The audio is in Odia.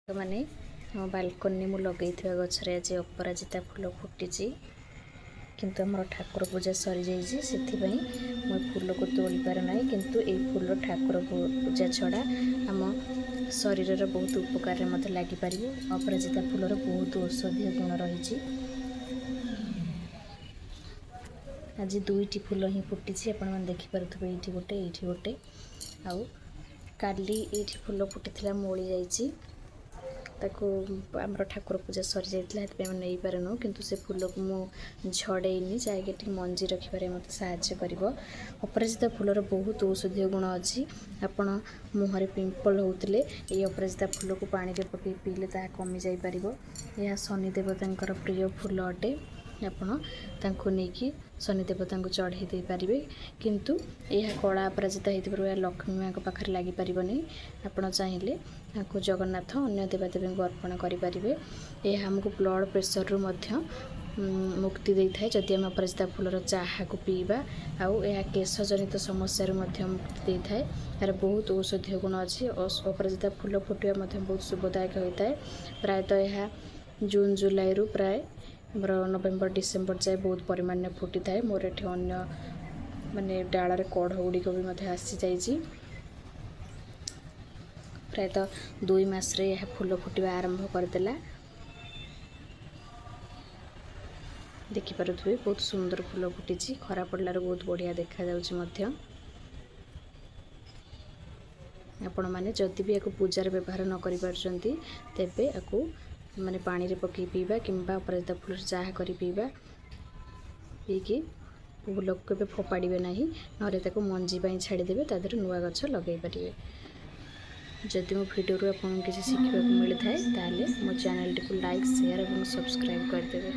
ମାନେ ଆମ ବାଲକୋନିରେ ମୁଁ ଲଗେଇଥିବା ଗଛରେ ଆଜି ଅପରାଜିତା ଫୁଲ ଫୁଟିଛି, କିନ୍ତୁ ଆମର ଠାକୁର ପୂଜା ସରିଯାଇଛି, ସେଥିପାଇଁ ମୁଁ ଫୁଲକୁ ତୋଳି ପାରୁନାହିଁ। କିନ୍ତୁ ଏଇ ଫୁଲ ଠାକୁର ପୂଜା ଛଡ଼ା ଆମ ଶରୀରର ବହୁତ ଉପକାରରେ ମଧ୍ୟ ଲାଗିପାରିବ। ଅପରାଜିତା ଫୁଲର ବହୁତ ଔଷଧୀୟ ଗୁଣ ରହିଛି। ଆଜି ଦୁଇଟି ଫୁଲ ହିଁ ଫୁଟିଛି, ଆପଣମାନେ ଦେଖିପାରୁଥିବେ, ଏଇଠି ଗୋଟେ, ଏଇଠି ଗୋଟେ। ଆଉ କାଲି ଏଇଠି ଫୁଲ ଫୁଟିଥିଲା, ମଉଳି ଯାଇଛି। ତାକୁ ଆମର ଠାକୁର ପୂଜା ସରିଯାଇଥିଲା, ସେଥିପାଇଁ ଆମେ ନେଇପାରୁନୁ। କିନ୍ତୁ ସେ ଫୁଲକୁ ମୁଁ ଝଡ଼େଇନି, ଯାହାକି ଟିକେ ମଞ୍ଜି ରଖିବାରେ ମୋତେ ସାହାଯ୍ୟ କରିବ। ଅପରାଜିତା ଫୁଲର ବହୁତ ଔଷଧୀୟ ଗୁଣ ଅଛି। ଆପଣ ମୁହଁରେ ପିମ୍ପଲ୍ ହେଉଥିଲେ ଏଇ ଅପରାଜିତା ଫୁଲକୁ ପାଣିରେ ପକାଇ ପିଇଲେ ତାହା କମି ଯାଇପାରିବ। ଏହା ଶନି ଦେବତାଙ୍କର ପ୍ରିୟ ଫୁଲ ଅଟେ। ଆପଣ ତାଙ୍କୁ ନେଇକି ଶନି ଦେବତାଙ୍କୁ ଚଢ଼େଇ ଦେଇପାରିବେ। କିନ୍ତୁ ଏହା କଳା ଅପରାଜିତା ହେଇଥିବାରୁ ଏହା ଲକ୍ଷ୍ମୀ ମାଆଙ୍କ ପାଖରେ ଲାଗିପାରିବନି। ଆପଣ ଚାହିଁଲେ ତାଙ୍କୁ ଜଗନ୍ନାଥ, ଅନ୍ୟ ଦେବାଦେବୀଙ୍କୁ ଅର୍ପଣ କରିପାରିବେ। ଏହା ଆମକୁ ବ୍ଲଡ଼ ପ୍ରେସରରୁ ମଧ୍ୟ ମୁକ୍ତି ଦେଇଥାଏ, ଯଦି ଆମେ ଅପରାଜିତା ଫୁଲର ଚାହାକୁ ପିଇବା। ଆଉ ଏହା କେଶ ଜନିତ ସମସ୍ୟାରୁ ମଧ୍ୟ ମୁକ୍ତି ଦେଇଥାଏ। ଏହାର ବହୁତ ଔଷଧୀୟ ଗୁଣ ଅଛି। ଅପରାଜିତା ଫୁଲ ଫୁଟିବା ମଧ୍ୟ ବହୁତ ଶୁଭଦାୟକ ହୋଇଥାଏ। ପ୍ରାୟତଃ ଏହା ଜୁନ୍ ଜୁଲାଇରୁ ପ୍ରାୟ ଆମର ନଭେମ୍ବର ଡିସେମ୍ବର ଯାଏ ବହୁତ ପରିମାଣରେ ଫୁଟିଥାଏ। ମୋର ଏଠି ଅନ୍ୟ ମାନେ ଡାଳରେ କଢ଼ ଗୁଡ଼ିକ ବି ମଧ୍ୟ ଆସିଯାଇଛି। ପ୍ରାୟତଃ 2 ମାସରେ ଏହା ଫୁଲ ଫୁଟିବା ଆରମ୍ଭ କରିଦେଲା। ଦେଖିପାରୁଥିବେ, ବହୁତ ସୁନ୍ଦର ଫୁଲ ଫୁଟିଛି। ଖରା ପଡ଼ିଲାରୁ ବହୁତ ବଢ଼ିଆ ଦେଖାଯାଉଛି ମଧ୍ୟ। ଆପଣମାନେ ଯଦି ବି ୟାକୁ ପୂଜାରେ ବ୍ୟବହାର ନ କରିପାରୁଛନ୍ତି, ତେବେ ୟାକୁ ମାନେ ପାଣିରେ ପକାଇ ପିଇବା କିମ୍ବା ଅପରାଜିତା ଫୁଲର ଚାହା କରି ପିଇବା। ପିଇକି ଫୁଲକୁ କେବେ ଫୋପାଡ଼ିବେ ନାହିଁ, ନହେଲେ ତାକୁ ମଞ୍ଜି ପାଇଁ ଛାଡ଼ିଦେବେ, ତା ଦେହରେ ନୂଆ ଗଛ ଲଗାଇ ପାରିବେ। ଯଦି ମୋ ଭିଡ଼ିଓରୁ ଆପଣଙ୍କୁ କିଛି ଶିଖିବାକୁ ମିଳିଥାଏ, ତାହେଲେ ମୋ ଚ୍ୟାନେଲଟିକୁ ଲାଇକ୍, ସେୟାର ଏବଂ ସବସ୍କ୍ରାଇବ୍ କରିଦେବେ।